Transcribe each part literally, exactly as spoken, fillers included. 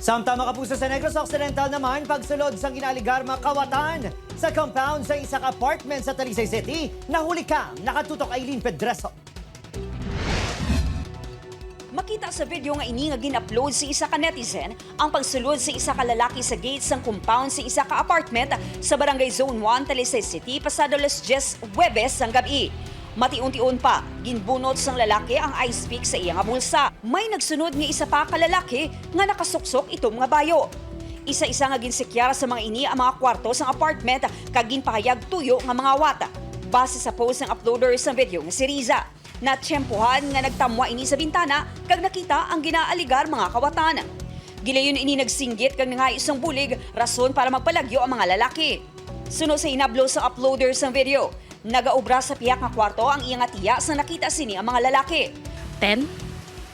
Samtang mga kapuso, sa Negros Occidental naman, pagsulod sang ginaaligar mga kawatan sa compound sa isa ka apartment sa Talisay City, nahuli kang nakatutok, Aileen Pedreso. Makita sa video nga ini nga gin-upload sa isa ka netizen ang pagsulod sa isa ka lalaki sa gate sang compound sa isa ka apartment sa Barangay Zone one, Talisay City, pasado alas diyes Huwebes sang gab-i. Matiun-tiun pa, ginbunot sang lalaki ang ice pick sa iya nga bulsa. May nagsunod nga isa pa ka lalaki nga nakasuksok itom nga bayo. Isa-isa nga ginsikyar sa mga ini ang mga kwarto sang apartment kag ginpahayag tuyo nga mangawat. Base sa post sang uploader sang video nga si Riza, natiyempohan nga nagtamwa ini sa bintana kag nakita ang ginaaligar mga kawatan. Gilayon ini nagsinggit kag nangayo sang bulig, rason para magpalagyo ang mga lalaki. Suno sa hinablo sang uploader sang video, nagaobra sa pihak nga kwarto ang iya nga tiya sang nakita sini ang mga lalaki. Ten,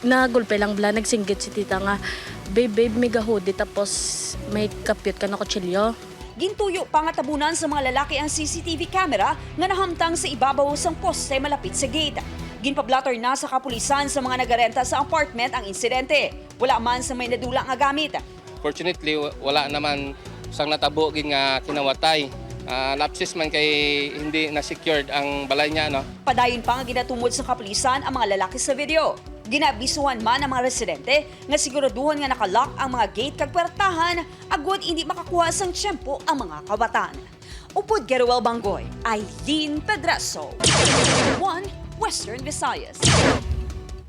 nagulpe lang bala, nagsinggit si tita nga, "Babe, babe, may gahudi tapos may kapyot ka na kutsilyo." Gintuyo pa nga tabunan sa mga lalaki ang C C T V camera nga nahamtang sa ibabaw sang poste malapit sa gate. Ginpablotter na sa kapulisan sa mga nagarenta sa apartment ang insidente. Wala man sa may nadula nga gamit. Fortunately, wa- wala naman sang natabo gid nga kinawatay. Ah, lapsis man kay hindi na secured ang balay niya, no? Padayon pa nga ginatumod sa kapulisan ang mga lalaki sa video. Ginaabisuhan man ang mga residente nga siguraduhon nga naka-lock ang mga gate kag puwertahan agod hindi makakuha sang tiyempo ang mga kawatan. Upod kay Roel Banggoy, Aileen Pedraso, One Western Visayas.